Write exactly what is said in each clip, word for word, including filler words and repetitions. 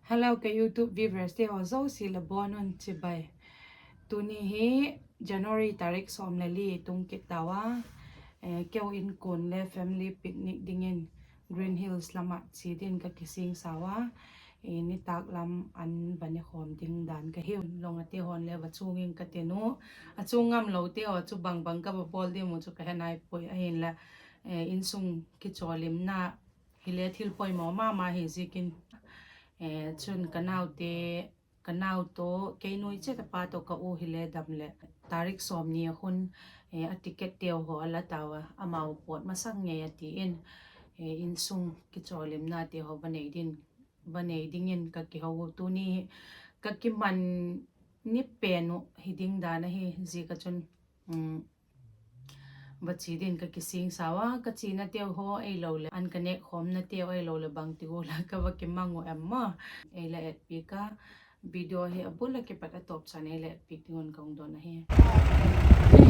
Hello ka YouTube viewers te haw zosia la bawn un chibai. Tuni hi January tarik sawm le li tung kit tau a. Keu inkuan le family picnic dingin Green Hills lam ah chia dingin ka kisingsa ua. Nitâk lam an va ne khawm ding dan ka hiu, long ate haw'n le va chuang ing ka tin u. A chuang ngamlote haw chu bang bang ka va bawl ding u chu ka he nai puai, ahinla insung kichawlimna hile thil poimaw ma ma hi ziakin, chun ka nau tawh kei nuai chiat a pa tawh ka u hile dam leh tarik sawmni a hun a ticket teu haw a la tau a, amau pawt masang ngei a ti in, insung kichawlimnate haw va nei dingin ka kiho u. Tuni ka kiman ni pen uh hi ding dan ahi ziak a chun va chia dingin ka kisingsa ua. Ka chianateu haw ahiloleh an ka nêkkhawmnateu ahiloleh bangti gual a ka va kimang uh em maw, ei la etpiak a. Video hi a bul a kipat a tawp chan ei la etpiak ding un ka hung don ahi.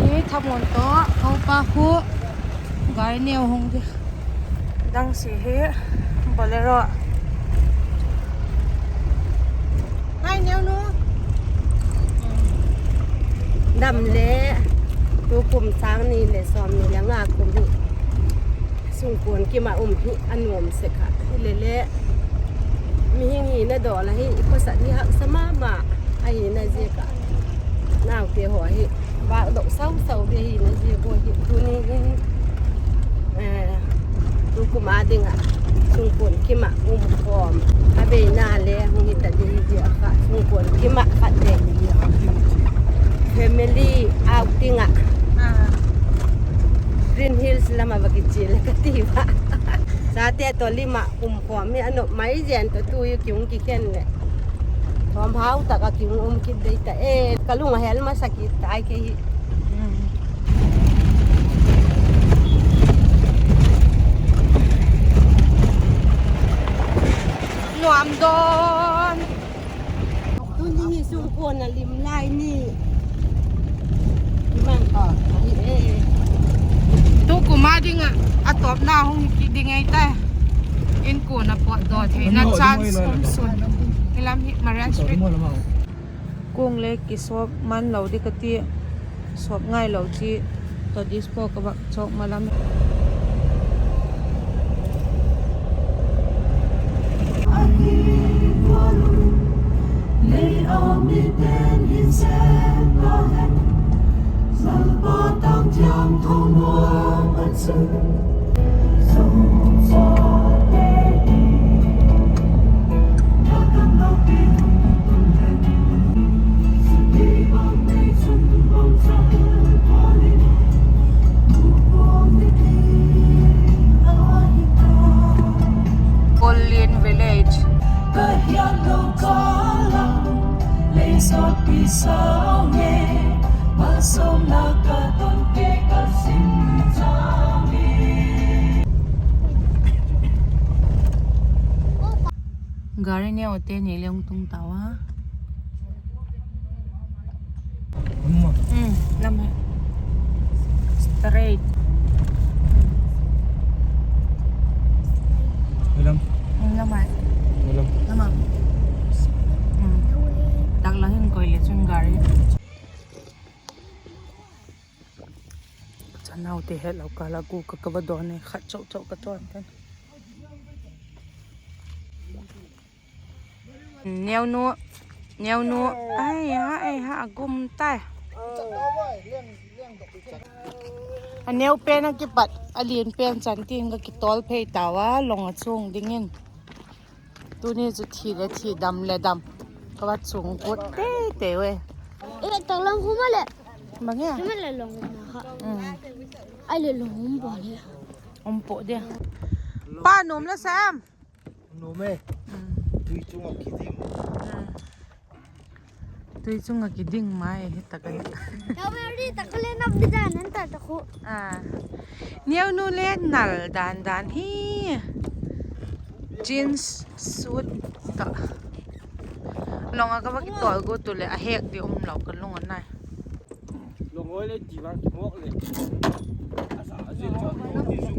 Hi thamuan tawh ka upa khu gari neu hung di, dang si hi Bolero. Hai Neunu. Dam le, tukum sâng ni leh sawmni le nga kum hi sungkuan kim ah um hi a nuam sek a, hilele mihing hina dawl ahi, i khawsak hi haksa ma ma ahina ziak ah, naute haw hi vâkdok sau sau di ahina ziak ua hi tuni hin tukum â ding ah sungkuan kim ah um khawm a beina le hung hi ta di hi ziak kha, sungkuan kim ah khat le family outing ah Green Hills lam ah va kichia le ka ti ua. Chate tawh lim ah um khawm hi a nop mai zen tawh tu hi ki hung kikhen leh thawmhau tak ah ki hung um kit dei ta e, ka lung a hel masa kit tai kei hi. Nuam dawn. Tuni hi sungkuan a lim lai ni. Tukum â ding ah a tawpna hung hi kit ding ei ta. Inkuan a pawtdaw theina chance um sun. Hi lam hi Marian Street. Kuang le kisawp man lo di ka ti, sawp ngai lo chi, tawh dispo ka vak chawk ma lam. Kolin Village. Gari neu te ni le hung tung tau a. Lam hi. Straight. Lam. Lam hi. Lam. Lam. Tak la hin koi le chun gari. Chanau te het lo ka la gu ka ka va don e, khat chau chau ka ton ten. Neunu, Neunu, ai ha, ai ha, a gum tai. A neu pen a kipat, a lian pen chan tin ka kitawl phei tau a, long a chuang dingin. Tuni chu thi le thi, dam le dam. Ka va chuang kut tei tei e. E, tak lam hum a le. Bang e? Hum a le long hum a ha. Ai le long hum pa le. Um po dia. Pa num la sam. Num e. Tui chung a kiding. Tui chung a kiding mai hi tak a. Ka very tak le nap di dan an ta ta khu. A. Neunu le nal dan dan hi. Jeans suit ta. Long a ka va kitawl gu tu le a hek di um lo ka lung a nai. Long oi le ti va ki mok le. Asa a zin chok ti zuk.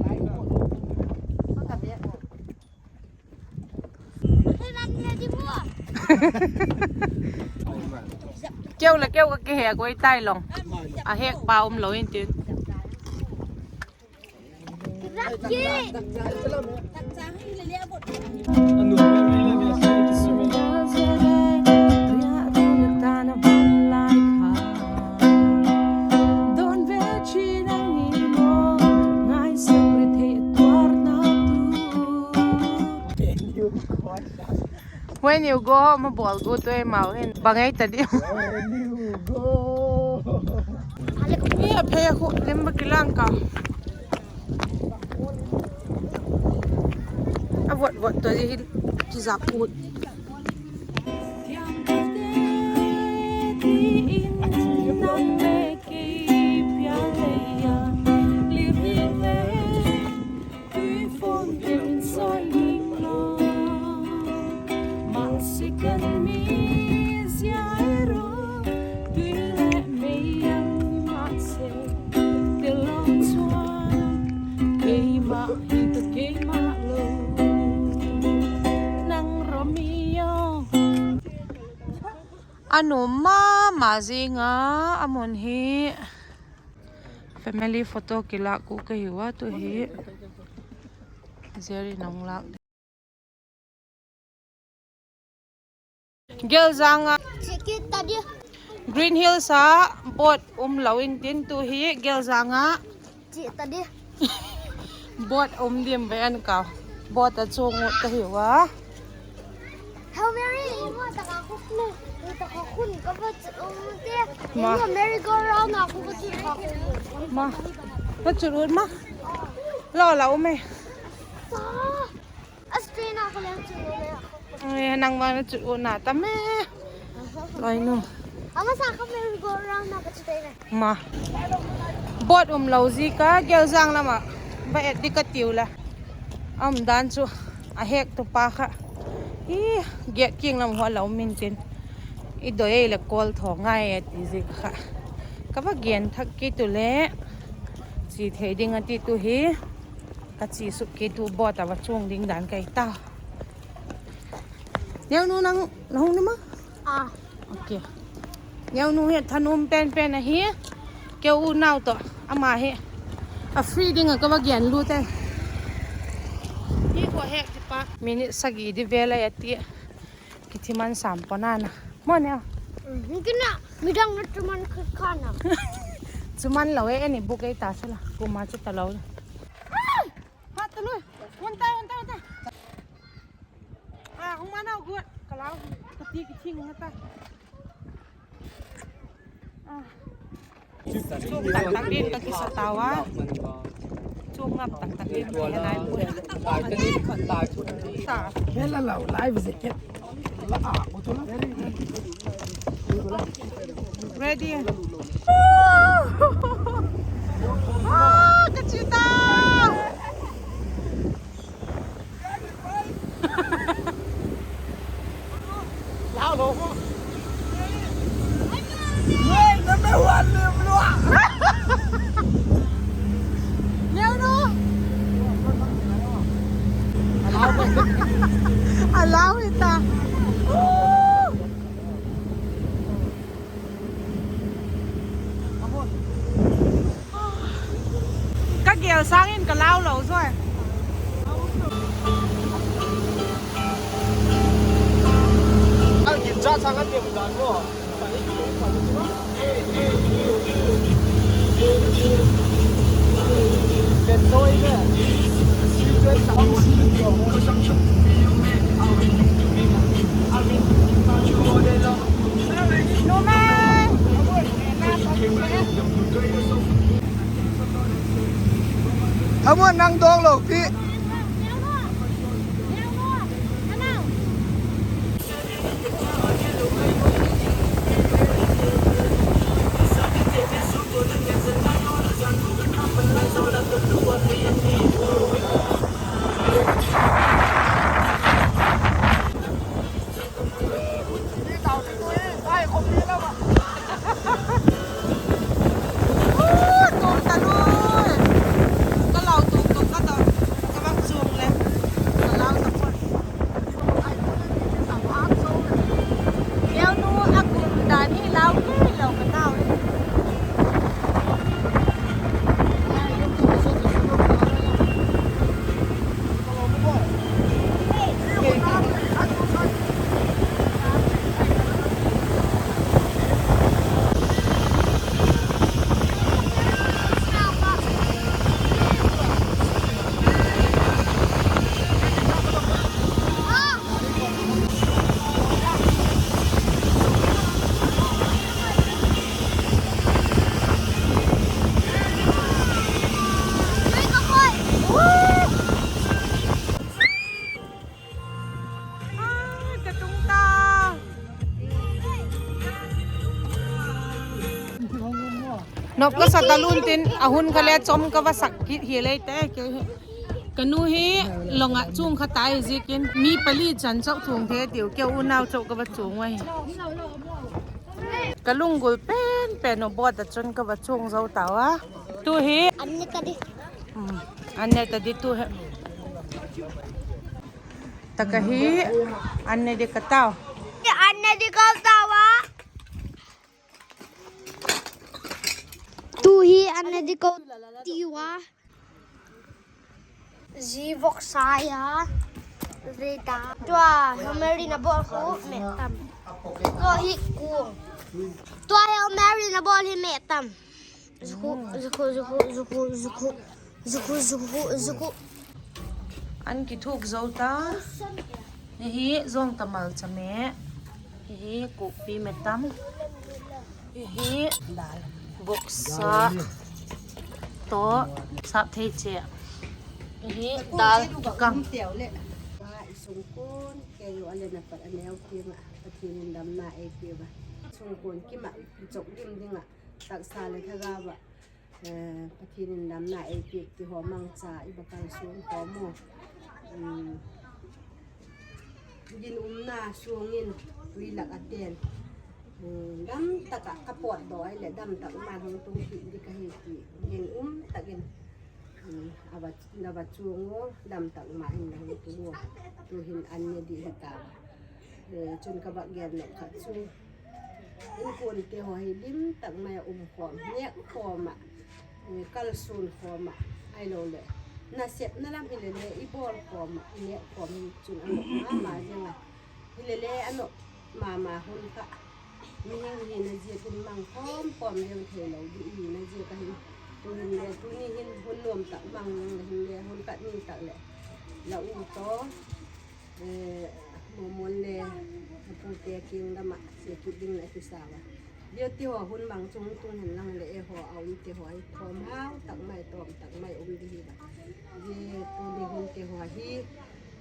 Ka be. Hei lam le di mo. Keu le keu ka kihek ui tai long. A hek pa um lo intin. When you go home, a bawl gu tu ei mau hin. Bang ei ta di. Ni a phei a khu lim ba kilang ka. A vot vot to hin kizap ut. A nuam ma ma zing a, a mun hi family photo kilâk gu ka hiu a tu hi. Jerry nang lâk. Gelzang ah, Green Hills ah boat um lo intin tu hi Gelzang ah boat um dim ve an ka. Boat a chuang ut ka hiu a. Ma, ka chut ut ma. Lo la um e. Nangma na chut utna tam e. Loinu. Ma. Boat um lo ziak a Gelzang lam ah va et di ka tiu la. A um dan chu a hektu pa kha. Hi, gate kiang lam hua lo um intin. I doi ei leh kawl thaw ngai e ti ziak kha. Ka va gen thak kit u le. Chi thei ding a ti tu hi. Ka chi suk kit u boat a va chuang ding dan ka hi ta. Neunu nang, na hung ni ma? Neunu hi thanuam pen pen ahi. Keu unau tawh ama hi a free ding ah ka va gen lut e. Hi kha hek ti pa. Minute sagi di vel a ti. Kithi man sam pon a na. Maw Neu? Midang na chu man kha na. Chu man lo e, ani buk ei ta sala. Kuma chu ta lo. Ha ta lui. Hung ta, hung ta, hung ta. A, hung man au gut. Ka lau. Ka ti kithing ta. Chuam tak tak din ka kisa tau a. Chuam ngam tak tak din ka nai pui. Bella lo, life jacket. Ready. Ah, ka chi ta. Neunu. A lau hi ta. Ka gel sâng in ka lau lo zaw e. Thamuan nang dawng lo pi. Nop ka sa talun tin a hun kha le chom ka va sak kit hi lei te kei hi. Ka nu hi long ah chuang kha tai ziakin mi pali chan chauh chuang thei tiu, kei unau chauh ka va chuang ahi. Ka lunggul pen pen u bawt ah chun ka va chuang zo tau a. Tu hi an ne ta di. Hmm, an ne ta di tu hi. Tak ahi, an ne di ka tau. An ne di ka tau a. Tu hi an ne di ka tiu a. Zi vok sai a. Ve ta. Tua Hail Mary na bawl khu me tam. Tua hi ku. Tua Hail Mary na bawl hi me tam. Zukhu, zukhu, zukhu, zukhu, zukhu. Zukhu, zukhu, zukhu, zukhu. An kithuk zo ta. Hi hi zong ta malcha me. Hi hi kupi me tam. Hi hi dal. Voksa. To sap thei che. Hi hi dal kang. Sungkuan kei u a le na pat a neu kim ah Pathian in damna ei piak a. Sungkuan kim ah chok lim ding ah taksa le thagau ah, eh, Pathian in damna ei piak ti haw mangcha i va kalsuan khawm u. Um, ginumna suang in tui lak a ten, um, dam tak ah ka pawt daw ai le dam tak ma hung tung kit di ka hi ti ginum tak in, um, a va, a va chuang u, dam tak ma in la hung tung u. Tu hin an ne di hi ta. Eh, chun ka vak gen nop khat chu, inkuante haw hi lim tak mai ah um khawm, nêk khawm ah, eh, kalsuan khawm ah, ahilole nasepna lam hilele i bawl khawm ah, i nêk khawm hi chun a nop ma ma ziang a. Hilele a nop ma ma hun kha mihing hina ziakin mang khawm khawm leng theilo di i hina ziak ahi. Tuhin le tuni hin hun nuam tak mang leng le hin le hun khat ni tak leh la u tawh, eh, Momon le a pute kiang lam ah chia kit ding la kisa a. Zia ti haw hun mang chung tung hen lang le e haw a um ti haw i khawm hau tak mai, tawm tak mai um di hi a. Zia tuni hun ti haw hi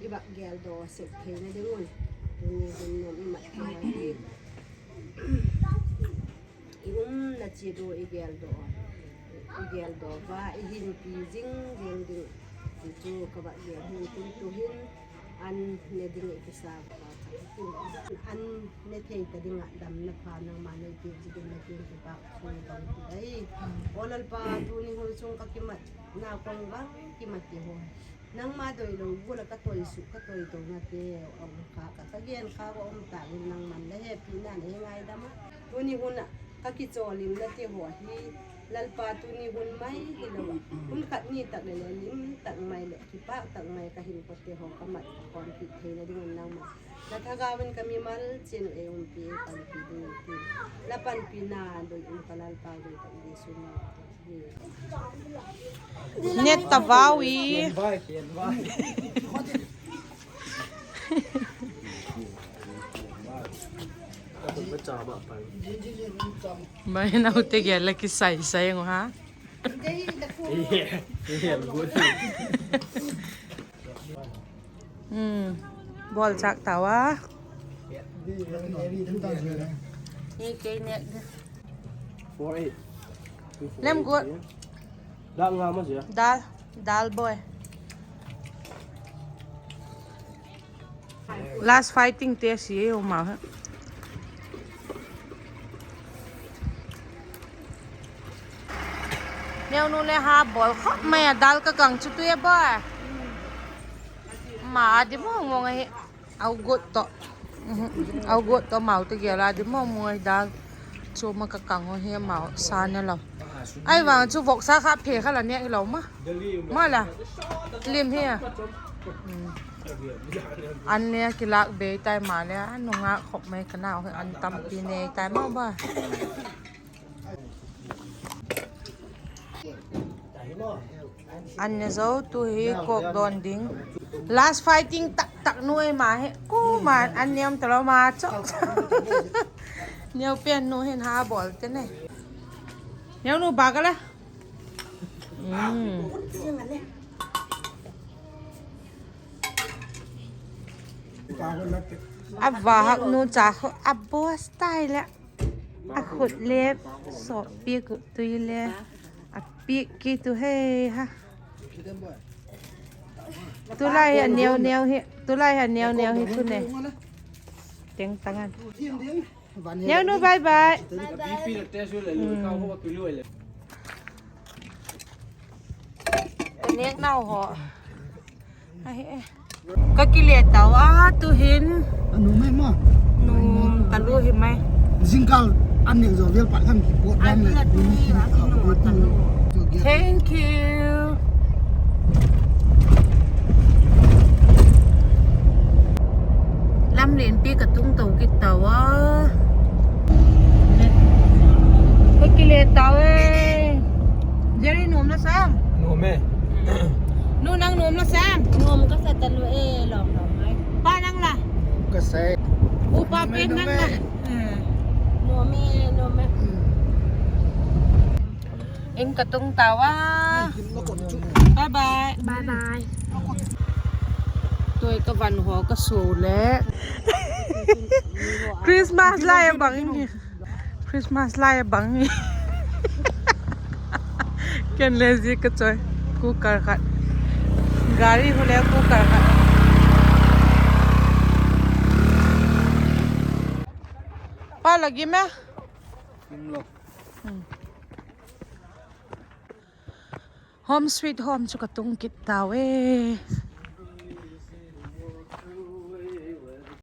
i vak geldaw sek theina ding un, tuni hun nuam i mat ti haw hi i umna chiat u i geldaw, i geldaw va i hinpi zing zing ding ti chu ka vak gen hin tin tuhin an ne ding i kisa a, an ne thei ta ding ah damna pha nangma nei piak ziakin na kiang kipak thu bang ti ai. Aw Lalpa, tuni hun sung ka kimatna kong bang kimat ti haw nangma doilo gual ah ka toi suk, ka toi tona te a um kha, ka, ka gen kha a um tak in nangma'n la hepina nei ngaidam a. Tuni hun ah ka kichawlimna ti haw hi Lalpa tuni hun mai hilo a, hun khat ni tak leh le lim tak mai leh kipak tak mai ka hinkhua te haw ka mat khawm kit theina ding un nangma la thagau in ka mimal chian uh ei umpi, ei panpi ding ti la panpina doi um ka Lalpa doi tak Jesu min. Net ta vau i. Mai naute gel la kisai sai ngu ha. Hmm. Bawlchâk tau a. Ni kei nêk di. Lem guat. Dal, dal boy. Last fighting te si e u ma. Neunu le ha bawl khop mai a, dal ka kang chu tui a bawl. Ma a di mawng mawng ahi. Au gut tawh. Au gut tawh mau te gel a di mawng mawng ahi dal. Chu ma ka kang u hi mau sa ne lo. Ai vang chu voksa kha phe kha la nêk hilo ma. Ma la. Lim hi a. An ne kilâk bei tai ma le a nungâk khop mai ka nau hi an tampi nei tai ma ba. An ne zo tu hi kawk dawn ding. Last fighting tak tak nu ei ma hi. Kuama an ne um talo ma chawk. Neu pen nu hin ha bawl te ne. Neunu ba ka la. A va hak nu cha khu a boss tai le. A khut le sawp piak uh, tui le a piak kit uh hei ha. Tulai hi a neu neu hi, tulai hi a neu neu hi chu ne. Teng tang an. Neu nu, bye bye. Ka nêk nau haw. Ka kile tau a, tuhin. A nuam mai ma. Nuam talu hi mai. Zingkal an nêk zaw vel pat khan kipawt dan le. Thank you. Lam lianpi ka tung to kit tau a. Ka kile tau e. Jerry, nuam la sam? Nuam e. Nu, nang nuam la sam? Nuam ka sa talu e, lawm lawm mai. Pa, nang la? Ka sa e. Upa pen nang la? Nuam e, nuam e. In ka tung tau a. Bye bye. Bye bye. Tuai ka van haw ka suau le. Christmas lai a bang in hi. Christmas lai a bang hi. Ken le zia ka chawi. Cooker khat. Gari hu le cooker khat. Pa, la gim e? Home sweet home chu ka tung kit tau e.